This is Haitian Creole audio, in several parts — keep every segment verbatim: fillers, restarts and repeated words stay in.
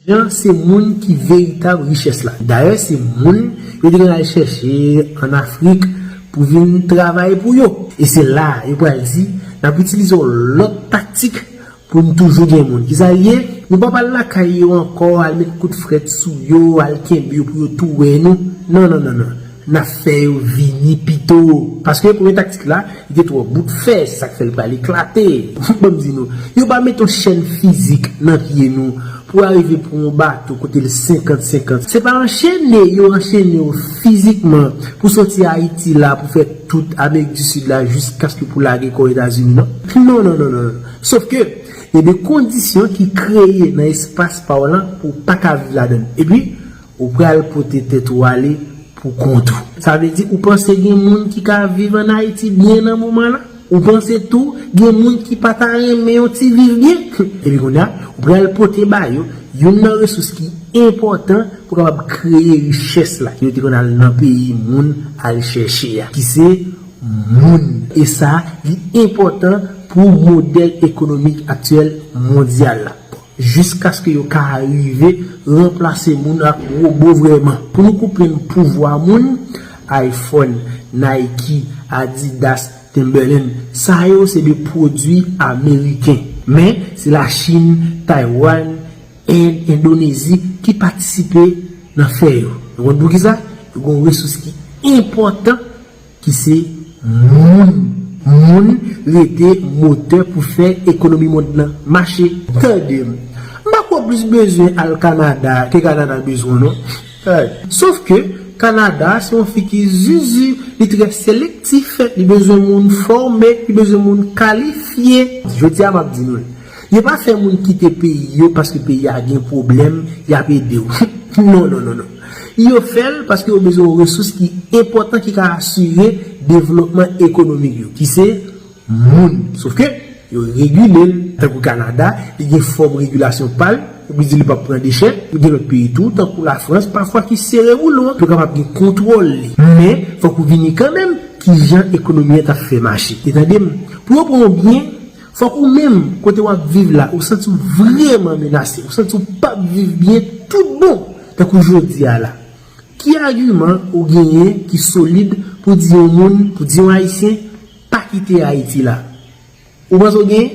Jan se moun ki veritab richès la. Dayè, se moun yo te konn al chèche ann Afrik pou vin travay pou yo. E se la yo pral di, n ap itilize yon lòt taktik pou n toujou gen moun. Kisa l ye? Nou p ap al lakay yo ankò, al met kout frèt sou yo, al kenbe yo pou yo tou wè nou. Non, non, non, non. N ap fè yo vini pito. Paske premye taktik la, li te twò bout fè, se sa k fè l pral eklate. Ban m di nou, yo pa met yon chèn fizik nan pye nou pou arive pran yon bato kote l senkant senkant. Se pa anchene yo anchene w fizikman pou soti Ayiti la, pou fè tout Amerik di Sid la, jiskaske pou lage kò Etazini, non. Non, non, non, non. Sòf ke, gen de kondisyon ki kreye nan espas pa w lan pou w pa ka viv ladan l. Epi, ou pral pote tèt ou ale pou kont ou. Sa vle di, ou panse gen moun ki ka viv ann Ayiti byen nan moman la? Ou panse tou gen moun ki pa ta renmen yon ti viv byen? Epi kounye a, ou pral pote ba yo youn nan resous ki enpòtan pou kapab kreye richès la ke yo te konn al nan peyi moun al chèche a, ki se moun. E sa, li enpòtan pou modèl ekonomik aktyèl mondyal la. Jiskaske yo ka rive ranplase moun ak wobo vrèman. Pou nou konprann pouvwa moun, iPhone, Nike, Adidas, Timberland, sa yo se de pwodui ameriken. Men, se Lachin, Taiwan, End, Endonezi ki patisipe nan fè yo. Nou konn poukisa? Yo gen yon resous ki enpòtan ki se moun. Moun rete motè pou fè ekonomi mond lan mache. Tande m, m pa kwè w plis bezwen al Kanada ke Kanada bezwen w, non. Sòf ke Kanada se yon fi ki zuzu, li trè selektif, li bezwen moun fòme, li bezwen moun kalifye. Jodi a, m ap di nou l. Yo pa fè moun kite peyi yo paske peyi a gen pwoblèm, y ap ede w. Non, non, non, non. Yo fè l paske yo bezwen yon resous ki enpòtan ki ka asire devlopman ekonomik yo, ki se moun. Sòf ke yo regile l, tankou Kanada, li gen fòm regilasyon pa l, yo di li p ap pran dechè, gen lòt peyi tou, tankou Lafrans, pafwa ki sere boulon an, pou kapab gen kontwòl li. Men, fòk ou vini kanmenm, ki jan ekonomi an t ap fè mache. E tande m, pou yo pran w byen, fòk ou menm, kote w ap viv la, ou santi w vrèman menase, ou santi w p ap viv byen tout bon, tankou jodi a la. Ki agiman ou genyen ki solid pou di yon moun, pou di yon Ayisyen, pa kite Ayiti la? Ou panse w genyen?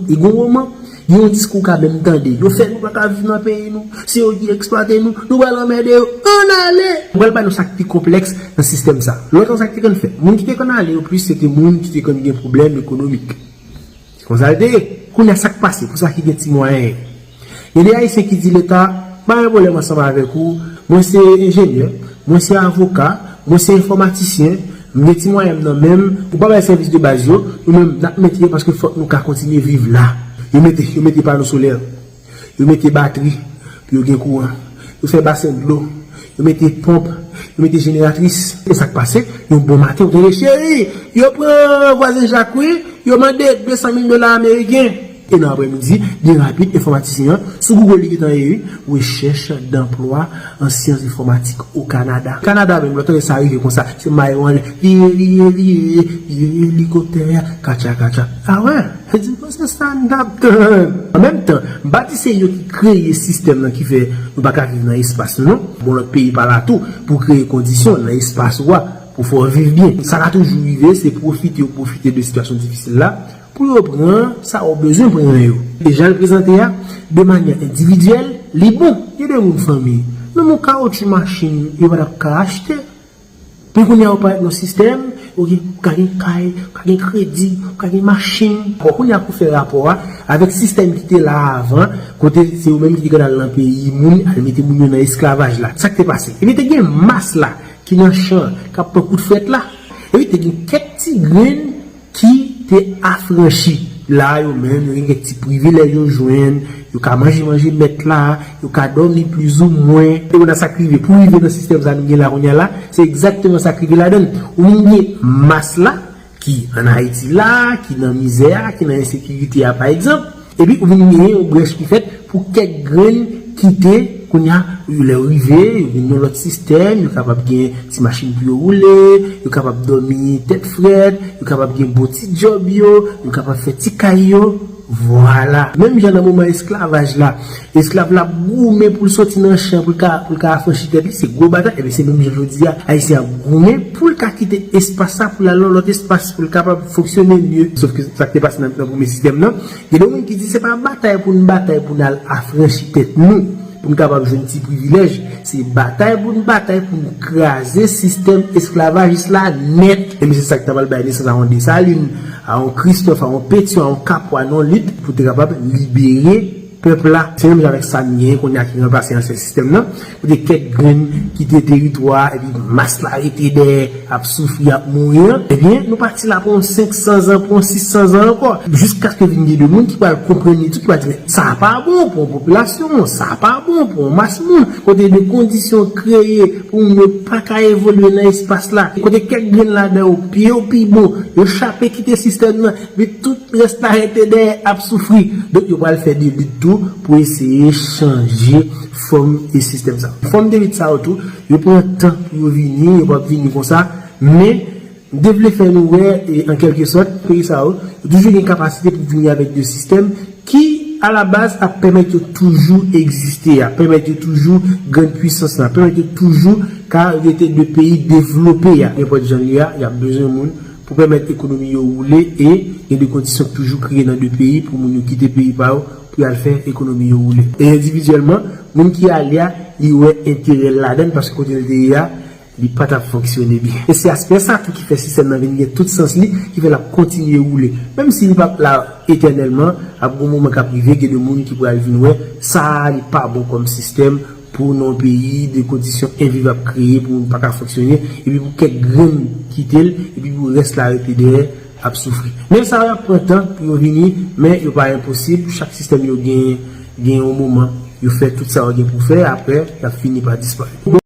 E gon moman, gen yon diskou w ka menm tande. Yo fè nou pa ka viv nan peyi nou. Se yo ki eksplwate nou. Nou pral anmède yo. Ann ale! Mwen pral ba nou sa k pi konplèks nan sistèm sa. Lontan sa k te konn fèt. Moun ki te konn ale yo plis, se te moun ki te konn gen pwoblèm ekonomik. Se konsa l te ye. Kounye a, sa k pase pou sa ki gen ti mwayen yo? Gen de Ayisyen ki di Leta, "Pa gen pwoblèm ansanm avèk ou, mwen se enjenyè, mwen se avoka, mwen se enfòmatisyen, m gen ti mwayen m nan men m, ou pa bay sèvis de baz yo, nou menm, n ap mete yo paske fòk nou ka kontinye viv la." Yo mete, yo mete pano solè, yo mete batri pou yo gen kouran, yo fè basen dlo, yo mete ponp, yo mete jeneratris. E sa k pase? Yon bon maten, ou tande, "Cheri, yo pran vwazen Jak wi, yo mande de san mil dola ameriken." E nan aprèmidi, byen rapid, enfòmatisyen an, sou Google li gentan ye wi, "Recherche d'emploi en sciences informatiques au Canada." Kanada menm, lè w tande sa rive konsa, se mayo anlè, vire, vire, vire, vire, elikoptè a, katcha, katcha. A wè, se di, bon, se sa n t ap tann. An menm tan, m pa di se yo ki kreye sistèm nan ki fè nou pa ka viv nan espas nou, non. Bon, lòt peyi pa la tou pou kreye kondisyon nan espas ou a, pou fè w viv byen. Sa ka toujou rive, se pwofite yo pwofite de sitiyasyon difisil la, pou yo pran sa yo bezwen pran yo. E jan l prezante a, de manyè endividyèl, li bon. Gen de moun fanmi, menm yon kawotchou machin, yo pa t ap ka achte. Men kounye a, yo parèt nan sistèm, ou gen, ou ka gen kay, ou ka gen kredi, ou ka gen machin. Bon, kounye a, pou fè rapò a avèk sistèm ki te la avan, kote se yo menm ki te konn al nan peyi moun, al mete moun yo nan esklavaj la. Sa k te pase? Ebyen, te gen mas la ki nan chan, k ap pran kout frèt la. Epi, te gen kèk ti grenn ki te afranchi. La, yo menm, yo gen kèk ti privilèj yo jwenn, yo ka manje manje mèt la, yo ka dòmi plizoumwen. E kounye a sa k rive, pou rive nan sistèm sa nou gen la kounye a la, se egzakteman sa k rive ladan l. Ou vin gen mas la, ki ann Ayiti la, ki nan mizè a, ki nan ensekirite a, pa egzanp. Epi, ou vin genyen yon brèch ki fèt pou kèk grenn kite, kounye a, lè yo rive, yo vin nan lòt sistèm, yo kapab gen ti machin pou yo woule, yo kapab dòmi tèt frèt, yo kapab gen bon ti djòb yo, yo kapab fè ti kay yo. Vwala. Menm jan nan moman esklavaj la, esklav la ap goumen pou l soti nan chan, pou l ka, pou l ka afranchi tèt li, se gwo batay. Ebyen, se menm jan jodi a, Ayisyen ap goumen pou l ka kite espas sa, pou l al nan lòt espas, pou l kapab fonksyone mye. Sof ke sa k te pase nan, nan premye sistèm nan, gen de moun ki di se pa batay pou n batay pou n al afranchi tèt nou, pou n kapab jwenn ti privilèj, se batay pou n batay pou n kraze sistèm esklavajis la nèt. E men se sa k ta pral bay nesans a yon Desalin, a yon Kristòf, a yon Petyon, a yon Kapwa, nan lit pou te kapab libere pèp la. Se menm jan avèk sa n genyen kounye a ki ranplase ansyen sistèm nan, kote kèk grenn kite teritwa a, epi mas la rete dèyè, ap soufri, ap mouri an, ebyen, nou pati la pou yon senk san zan, pou yon sis san zan ankò. Jiskaske vin gen de moun ki pral konprann li tou, ki pral di, men sa pa bon pou yon popilasyon, sa pa bon pou yon mas moun. Kote de kondisyon kreye pou moun yo pa ka evolye nan espas la. Kote kèk grenn ladan yo, pye yo pi bon, yo chape kite sistèm nan, men tout rès la rete dèyè ap soufri. Donk, yo pral fè de lit tou pou eseye chanje fòm e sistèm sa. Fòm de lit sa yo tou, yo pran tan pou yo vini, yo p ap vini konsa, men m te vle fè nou wè, e, an kèlke sòt, peyi sa yo, yo toujou gen kapasite pou vini avèk de sistèm ki, alabaz, ap pèmèt yo toujou egziste, ap pèmèt yo toujou grann pwisans lan, ap pèmèt yo toujou ka rete de peyi devlope a. Nenpòt jan l ye a, y ap bezwen moun pou pèmèt ekonomi yo woule e gen de kondisyon k toujou kreye nan de peyi pou moun yo kite peyi pa yo pou y al fè ekonomi yo woule. E endividyèlman, moun ki ale a, li wè enterè l ladan l paske kote l te ye a, li pa t ap fonksyone byen. E se aspè sa tou ki fè sistèm nan vin gen tout sans li, ki fè l ap kontinye woule. Menm si li p ap la etènèlman, ap gon moman k ap rive, gen de moun ki pral vin wè sa a, li pa bon kòm sistèm pou nan yon peyi, de kondisyon enviv ap kreye pou moun pa ka fonksyone, epi pou kèk grenn kite l, epi pou rès la rete dèyè ap soufri. Men sa yo ap pran tan pou yo vini, men yo pa enposib, chak sistèm yo gen, gen yon moman, yo fè tout sa yo gen pou fè, apre, y ap fini pa disparèt.